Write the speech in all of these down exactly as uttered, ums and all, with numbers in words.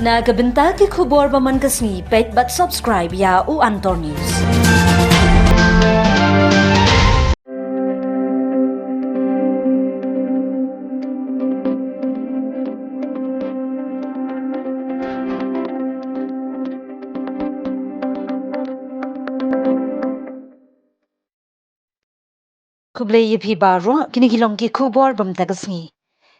Na ka bynta ki khubor ba man ka sngi, peit bad subscribe ïa u Antor News. Khublei ïa phi baroh, kine ki long ki khubor ba mynta ka sngi.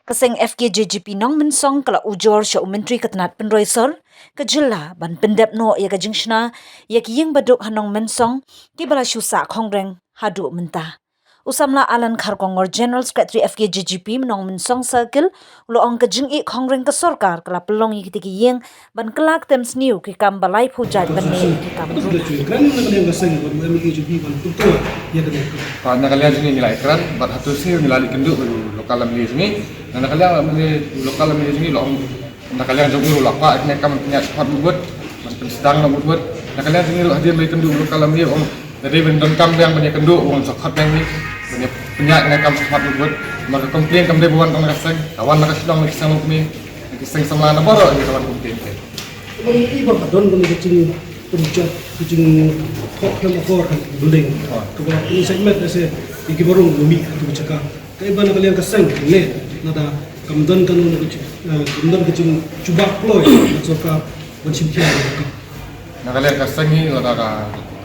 Ka seng F K J G P Nongmynsong ka la ujor sha u Myntri ka tnat pynroi sor ka jylla ban pyndep noh ïa ka jingshna ïa ki ïing baduk ha Nongmynsong kiba la shu sah khongreng haduh mynta. U samla Alan Kharkongor, General Secretary F K J G P Nongmynsong Circle, u la ong ka jingïaid khongreng ka sorkar ka la pynlong ïa kitei ki ïing ban kylla ktem sniew ki kam ba laiphew jait ban leh ki kam ruh. Kren na ka liang ka seng bad u M L A jong phi ban pynpaw ïa kane. Bad na ka liang jong ngi ngi la ïakren bad hato sniew ngi la leit kynduh bad u local M L A jong ngi. Na ka liang M L A, u local M L A jong ngi u la ong na ka liang jong u la kwah ïa kane ka kam pynïaid shakhmat mut mut ban pynsdang noh mut mut. Na ka liang jong ngi ruh hadien ba ïakynduh u local M L A u ong Lada dei ban donkam biang ban ïakynduh, u ong sa khot biang ni ban ïa pynïaid kane ka kam shakhmat mut mut. Namar ka complain kam dei ba wan tang na ka seng, ka wan na ka shnong, na ki seng longkmie, na ki seng samla na baroh ngi ka wan complain te. Ba ngi i ba ka don kane ka jingpynjot, ka jingthoh khlem akor ha building. Kaba ngi sa met da se ïa kiba rung ba mih ha tu ka jaka. Kaei ba na ka liang ka seng leh, lada kam don kano kano ka jing, eh, kam don ka jingjubab kloi na sorkar ban shim khia ïa ka. Na ka liang ka seng hi, lada ka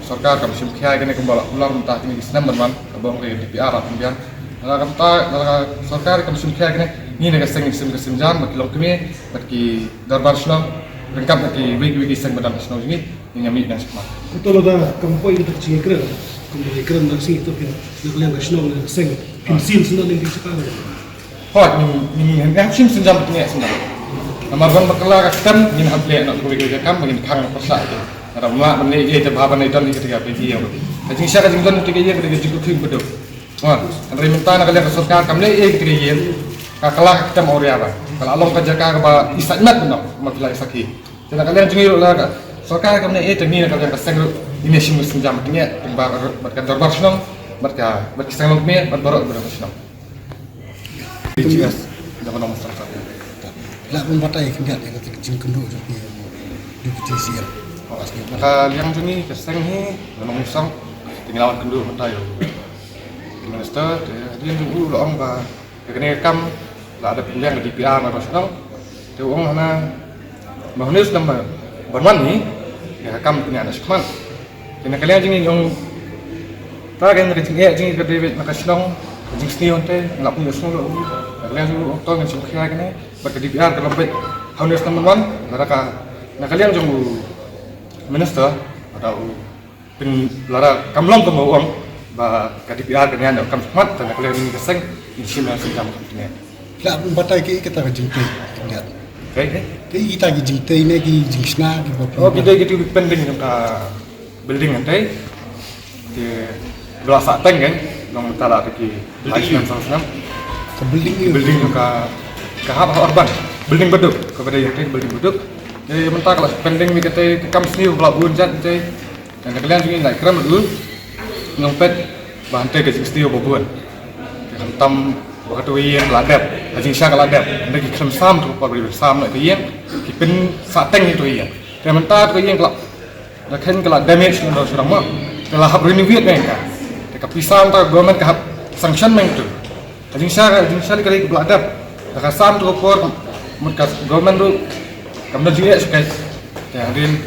sorkar kam shim khia ïa kane kumba la kular mynta ha kine ki snem ban wan, kaba ong ka D P R la pynbiang. Lada ka bynta, lada ka sorkar kam shim khia ïa kane, ngi na ka seng ngi shim ka sienjam bad ki longkmie bad ki dorbar shnong ryngkat bad kiwei kiwei ki seng ba don ha shnong jong ngi. Ngi ïa mih dang shikmat. Kato lada kam poi kata ka jingïakren, kam poi ïakren na ka seng ito phin, na ka liang ka shnong, na ka seng, phin sien sngewthuh lynti shata. Hooid, ngi, ngi, ngi, ngi shim sienjam bad ngi sngewthuh. Namar ban bakla ka ktem, ngin hap leh noh kawei ka kam, ngin khang pyrshah ïa. Lada ym lah ban leh ïa, te bha ban leh don ïa kata ka pynïaid ïa. Ka jingshisha ka jingdon ïa kata ka ïa, kata ka jingkyrkhu baduk. Hooid, hynrei mynta na ka liang ka sorkar kam leh ïa kata ka ïa. Ka kylla ka ktem awria ba. Ka la long ka jaka kaba i sait mat noh, ma phi la i sakhi. Te na ka liang jong ngi ruh lada ka sorkar kam leh ei, te ngi na ka liang ka seng ruh ngin ïa shim sienjam bad ngi, bad ka dorbar shnong, bad ka, bad ki seng longkmie, bad baroh baroh ka shnong. P G S, da ka nong song song. Lah ban batai khyndiat ïa ka jingkynduh jong ki Deputy C M. Na ka liang jong ngi ka seng hi, da ka nong song, te ngi la wan kynduh mynta ïa u Minister, te hadien jong u la ong ba Ïa kane ka kam la da pynbiang ka D P R na ka shnong. Te u ong hana ba hynriew snem ban wan hi ïa ka kam pynïaid na shakhmat. Te na ka liang jong ngi ong ta ka jingeh jong ngi ka dei beit na ka shnong, ka jingsniew hynrei ngi la pynïoh shnong. Na ka liang jong ngi ong to ngin shim khia kane bad ka D P R ka long beit ha hynriew snem ban wan. Lada ka, na ka liang jong u minister, lada u Pyn, lada kam long kumba u ong ba ka D P R ka ngan ïa kam shakhmat, te na ka liang jong ngi ka seng ngin shim ïa ka sienjam kumne. La batai ki kita ka jingtei. Kaei, kaei? Ki kita ki jingtei ne ki jingshna ki ba. Oh, ki dei ki tu ki pending jong ka building hynrei. Ki ba la sah teng kan, long mynta la tu ki lai snem saw snem. Ka building, building jong ka, ka hub, hub urban. Building baduk, kaba dei hynrei building baduk. Te mynta ka la pending ni ka tei ka kam sniew ba la bun jait hynrei. Te na ka liang jong ngi ngi la ïakren bad u, ngi ong peit ba hynrei ka jingsniew ba bun. Te khamtam ba kato ka ïing ka la dep, ka jingshisha ka la dep. Hynrei ki khlem sam, to ka por ba ki sam noh ka ïing, ki pynsah teng ïa to ka ïing. Te mynta to ka ïing ka la, da khein ka la damage noh shuh mo. Te la hap renovate biang ka. Te ka pisa mynta ka government ka hap sanction biang to. Ka jingshisha, ka jingshisha ka dei kaba la dep. Da ka sam to ka por, mut ka government ruh kam don jingeh shuh kai. Te hadien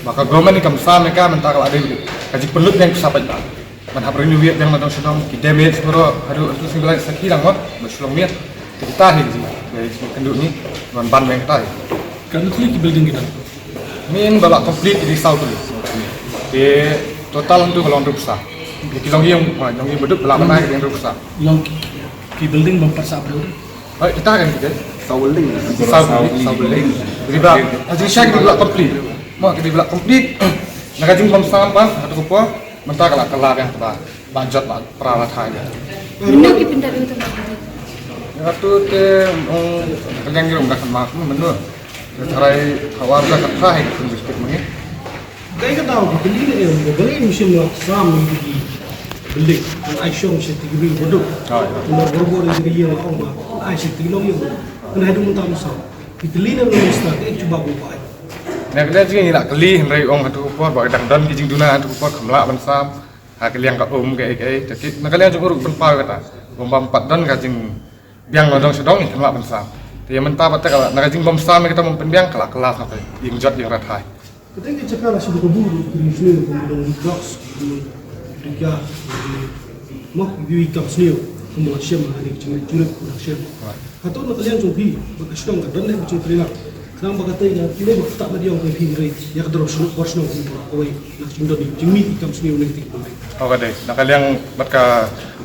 ba ka government kam sam ïa ka, mynta ka la dei ka jingpynlut biang pisa paidbah. Ban hap renovate biang na dong sha dong, ki damage baroh, haduh haduh sing lai sakhi dang mo ba shu long miet. Te kita hi ka jingkynduh ngi ban ban biang kita hi. Katno tylli ki building kita? Mynba la complete ki dei saw tylli. Te total hangtu ka long hynriew phew saw. Ki long ïing, ha, long ïing baduk ba la bnai ki long hynriew phew saw. Long ki, ki building bym pat sah briew. Hooid, kita kan kita. Saw building. Saw building, saw building. Dei ba, ha jingshisha ki dei ba la complete. Mo ki dei ba la complete. Na ka jingbym sam ba, ha kato ka por, mynta ka la, ka la biang ba, ba jot ba pra la thai biang. Mynno ki pyndep ïa kata? Ïa kato te, um, ka liang jong ngi ruh ym da kynmaw mynno. Te tharai hawar da ka thrai ka pynjot ma ngi. Kaei ka daw ba kylli ne em, ba balei ym shym la sam ïa ki building, ban ai shong sha ki briew baduk. Ah, ïa. Namar barabor ïa ki ïing la ong ba ai sha ki longïing. Kan haduh mynta ym sam. Ki kylli na Minister, ka ek jubab u paw. Na ka liang jong ngi la kylli hynrei ong hato ka por ba ka dang don ki jingduna hato ka por kam lah ban sam. Ha ka liang ka um ka ek ei, te ki na ka liang jong u ruh pynpaw kata. Bym bam pat don ka jingbiang la dong sha dong kam lah ban sam. Te ïa mynta pat te ka la na ka jingbym sam ïa kata bym pynbiang ka la ka la sa ka ïing jot ïing rathai. Ka dei ka jaka la shu ka bur ka ri sniew ka dong ri dogs. Ri ka mo ki kam sniew. Ka mo shem ha ri jingmut jurip ka shem. Hato na ka liang jong phi ba ka shnong ka don leh ka jingtreilang. Khnang ba ka tei ka leh ba ka tak ba diong ka phi rei ïa ka dro shnong por shnong ka wei na ka jingdon jingmih kam sniew ne ka tik ba. Ka dei na ka liang bad ka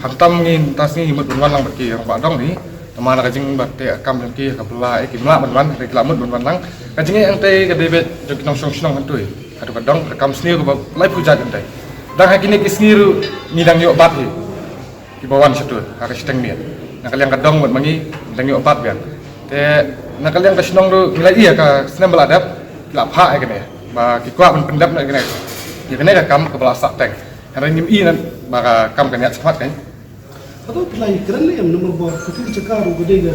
khamtam ngi tas ngi mut ban wan lang bad ki rangbah dong hi. Namar na ka jingbat te kam jong ki ka bla e ki mla ban wan ki la mut ban wan lang. Ka jingeh ang te ka dei bet jong ki nongshong shnong hantui. Ka tu ka dong ka kam sniew ka ba lai pujat ang te. Dang ha kine ki sngi ruh ngi dang ïoh bat hi. Ki ba wan sha tu ha ka shiteng miet. Na ka liang ka dong mut ma ngi dang ïoh bat biang. Te na ka liang ka shnong ruh ngi la ïa ka snem ba la dep ki la phah ïa kane ba ki kwah ban pyndep na kane. Ïa kane ka kam ka ba la sah teng. Hynrei ngim i nan ba ka kam ka niat smat kan. Hato phi la ïakren ne em namar ba ka tu ka jaka ruh ka dei ka